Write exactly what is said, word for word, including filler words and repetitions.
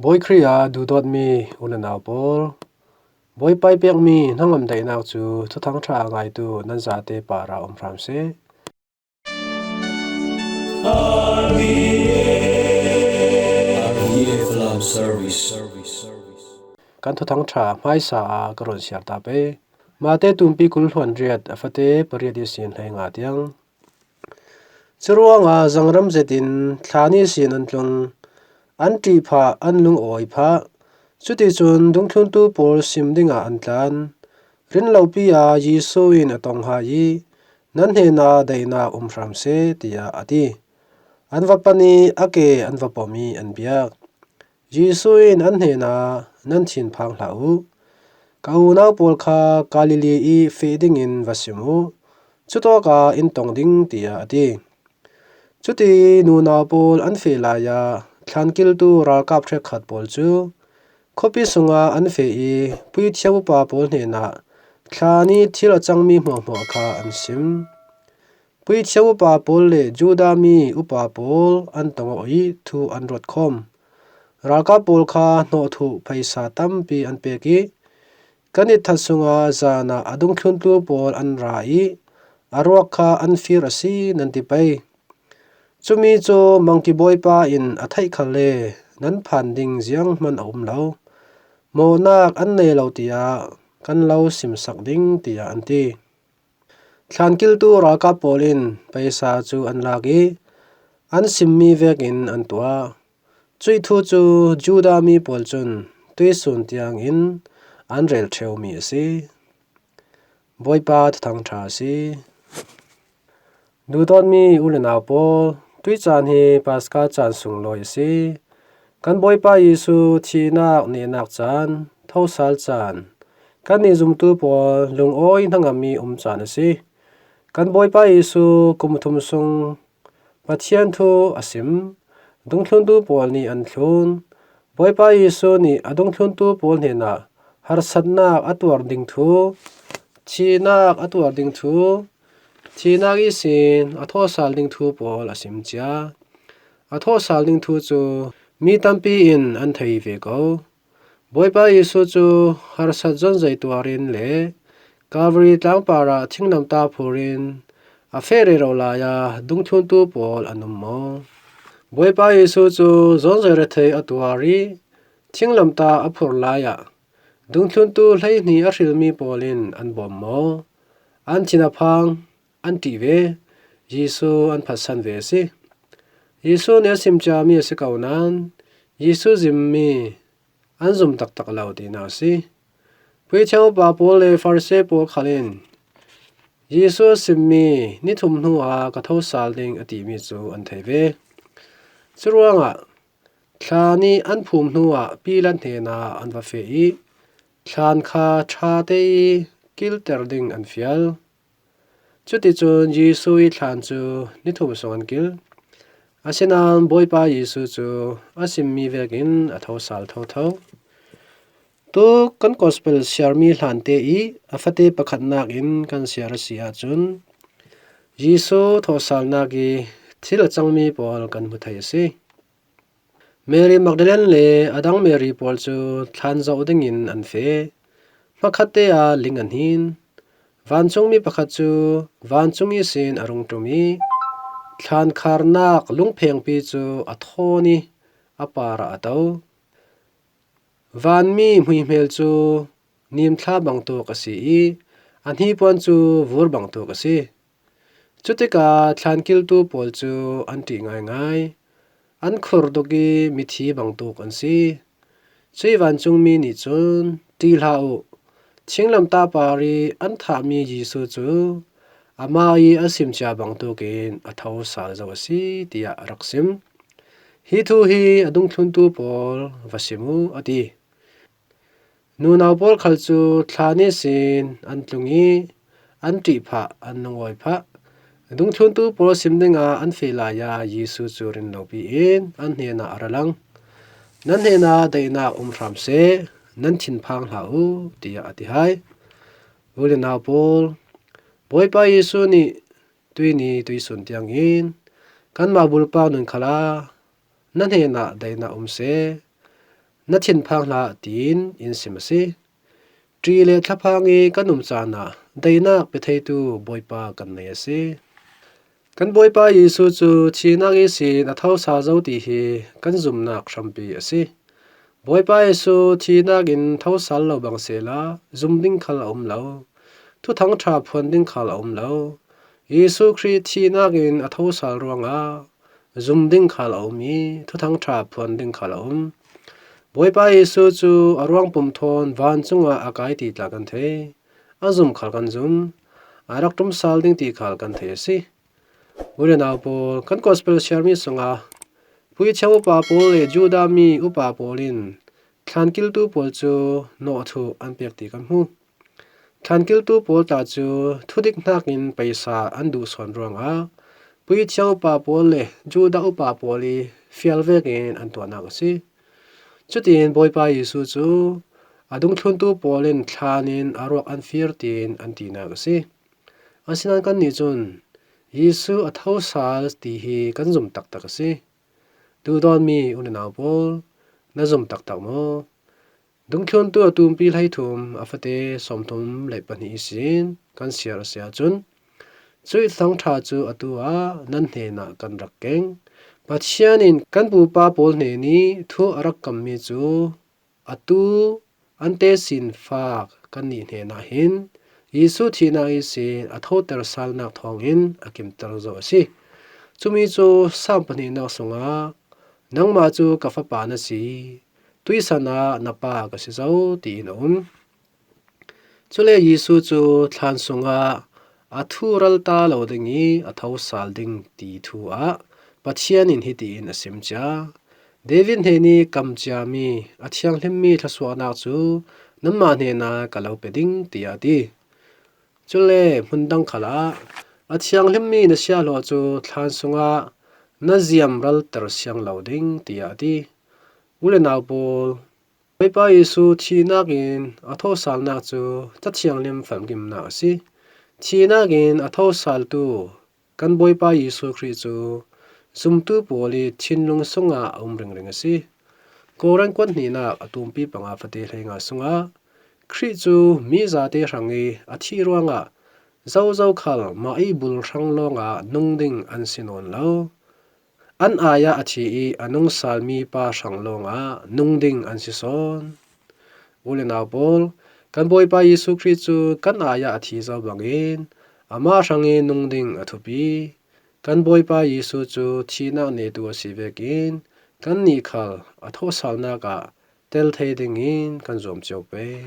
Bawi Khrih a duhdawtmi u le nau pawl, Bawipa i pekmi hnangam daihnak cu Thuthang ṭha a ngaitu nan zate parah um hram seh. R T F Love Service. Kan Thuthang ṭha hmaisa ah ka run siar ta pei. Mate tumpi kul hluan riat a fate pariat ihsin hleinga tiang. Curuangah zangram zetin thla ni sin an tlung, an ṭih phah, an lungawi phah. Cuticun dungthluntu pawl sim dingah an tlan. Rinlopi ah Jesuh in a tong hai i, "Nan hnenah daihnak um hram seh," tiah a ti. An va pan i a ke an va pom i an biak. Jesuh in an hnenah, "Nan thinphang hlah u. Ka unau pawl kha Galilee i feh dingin va sim u. Cutawkah in tong ding," tiah a ti. Cuti nunau pawl an feh lai ah thlankiltu ralkap ṭhekkhat pawl cu khuapi sungah an feh i puithiam upa pawl hnenah thla ni thil a cangmi hmuahhmuah kha an sim. Puithiam upa pawl le Judah mi upa pawl an tong awk i thu an ruat khawm. Ralkap pawl kha hnawhthuh phaisa tampi an pek i, "Kan itthat sungah zan ah a dungthluntu pawl an ra i a ruak kha an fir a si, nan ti pei. Cumi cu mangki bawipa in a theih khal le nan phan ding zianghman a um lo. Mawhnak an nei lo tiah kan lo simsak ding," tiah an ti. Thlankiltu ralkap pawl in phaisa cu an lak i an simmi vekin an tuah. Cuih thu cu Judah mi pawl cun tuisun tiangin an rel ṭheumi a si. Bawipa Thuthang ṭha a si. Duhdawtmi u le nau pawl, tuih caan hi Paska caan sunglawi a si. Kan Bawipa Jesuh thihnak, nehnak caan, thosal caan, kannih zumtu pawl lungawi hnangammi um caan a si. Kan Bawipa Jesuh kum thum sung Pathian thu a sim. Dungthluntu pawl nih an thlun. Bawipa Jesuh nih a dungthluntu pawl hnenah harsatnak a tuar ding thu, thihnak a tuar ding thu, thihnak ihsin a thawhsal ding thu pawl a sim cia. A thawhsal ding thu cu mi tampi in an thei ve ko. Bawipa Jesuh cu harsat zonzei tuarin le Calvary tlangpar ah thinglamtah phurin a feh rero lai ah dungthluntu pawl an um maw? Bawipa Jesuh cu zonzei rethei a tuar i thinglamtah a phur lai ah dungthluntu hleihnih a hrilmi pawl in an bawm maw? An thin a phang, an ṭih ve. Jesuh an phatsan ve a si. Jesuh nih a sim ciami a si ko nain Jesuh zimmi an zum taktak lo tinak a si. Puithiam upa pawl le Farasi pawl khal in Jesuh a simmi, "Ni thum hnu ah ka thosal ding," a timi cu an thei ve. Curuangah thla ni an phum hnuah Pilat hnenah an va feh i thlan kha ṭha te i kilter ding an fial. Cuticun Jesuh i thlan cu ni thum sung an kil. Asinain Bawipa Jesuh cu a simmi vekin a thosal thotho. Tu kan gospel siarmi hlante i a fate pakhatnak in kan siar a si ahcun Jesuh thawhsalnak i thil a cangmi pawl kan hmu thei a si. Mary Magdalene le a dang Mary pawl cu thlan zoh dingin an feh. Hmakhatte ah ling an hin. Vancungmi pakhat cu vancung ihsin a rung ṭum i thlan kharnak lungphengpi cu a thawn i a parah a to. Vanmi hmuihmel cu nimthla bangtuk a si i a hnipuan cu vur bangtuk a si. Cutikah thlankiltu pawl cu an ṭih ngaingai. An khur tuk i mithi bangtuk an si. Cuih vancungmi nih cun, "Ṭih hlah u, thinglamtah par i an thahmi Jesuh cu amah i a simcia bangtuk in a thosal zo a si," tiah a rak sim. Hi thu hi a dungthluntu pawl va sim u, a ti. Nunau pawl khal cu thla ni sin an tlung i an ṭih phah, an lungawi phah. Dungthluntu pawl sim dingah an feh lai ah Jesuh cu rinlopi in an hnenah a ra lang. "Nan hnenah daihnak um hram seh, nan thinphang hlah u," tiah a ti hai. U le nau pawl, Bawipa Jesuh nih tuihni tuihsun tiangin kanmah bulpak nun khalah na hnenah daihnak um seh. na thinphang hlah, tiin in sim a si. Ṭih le thlaphang i kan um caan ah daihnak pe theitu Bawipa kan nei a si. Kan Bawipa Jesuh cu thihnak ihsin a thosal zo ti hi kan zumnak hrampi a si. Bawipa Jesuh thihnak in thosal lo bang sehla zum ding khal a um lo, Thuthang ṭha phuan ding khal a um lo. Jesuh Khrih thihnak in a thosal ruangah zum ding khal a um i Thuthang ṭha phuan ding khal a um. Bawipa Jesuh cu a ruangpum thawn vancung ah a kai ti tla kan thei. A zum khal kan zum. A rak ṭum sal ding ti khal kan thei a si. U le nau pawl, kan gospel siarmi sungah puithiam upa pawl le Judah mi upa pawl in thlankiltu pawl cu nawhthuh an pek ti kan hmu. Thlankiltu pawl tla cu thudik hnakin paisa an duh sawn ruangah puithiam upa pawl le Judah upa pawl i fial vekin an tuahnak a si. Cutin Bawipa Jesuh cu a dungthluntu pawl in thlan in a ruak an fir, tiin an tinak a si. Asinain kannih cun Jesuh a thosal ti hi kan zum taktak a si. Duhdawtmi u le nau pawl, na zum taktak maw? Dungthluntu a tumpi hleithum a fate sawmthum le pahnih ihsin kan siar a si ahcun, cuih Thuthang ṭha cu atu ah nan hnenah kan rak keng. Pathian in kan pupa pawl hnen i thu a rak kammi cu atu an tesin fak kannih hnenah hin Jesuh thihnak ihsin a thoter salnak thawngin a kimter zo a si. Cumi cu Salm pahnihnak sungah, "Nangmah cu ka fapa na si, tuisan ah na pa ka si zo," tiin a um. Cule Jesuh cu thlan sungah a thu ralta lo ding i a thosal ding ti thu ah Pathian in hitiin a sim cia, David hnen i kam ciami a thianghlimmi thluasuahnak cu nanmah hnenah ka lo pe ding, tiah a ti. Cule hmun dang khal ah, "A thianghlimmi na siahhlawh cu thlan sungah na ziam ralter siang lo ding," tiah a ti. U le nau pawl, Bawipa Jesuh thihnak in a thawhsalnak cu Ca Thianghlim famkimnak a si. Thihnak in a thawhsaltu kan Bawipa Jesuh Khrih cu zumtu pawl i thinlung sungah a um ringring a si. Korin kuat hnihnak a tumpi panga fate hleinga sungah Khrih cu mi zate hrang i a thih ruangah zozo khal mah i bul hrang lawngah nung ding an si nawn lo. An ai ah a thi i a nungsalmi pa hrang lawngah nung ding an si sawn. U le nau pawl, kan Bawipa Jesuh Khrih cu kan ai ah a thi zo bangin amah hrang i nung ding a thupi. Kan Bawipa Jesuh cu thihnak netu a si vekin kannih khal a thawhsalnak ah tel thei dingin kan zuam cio pei.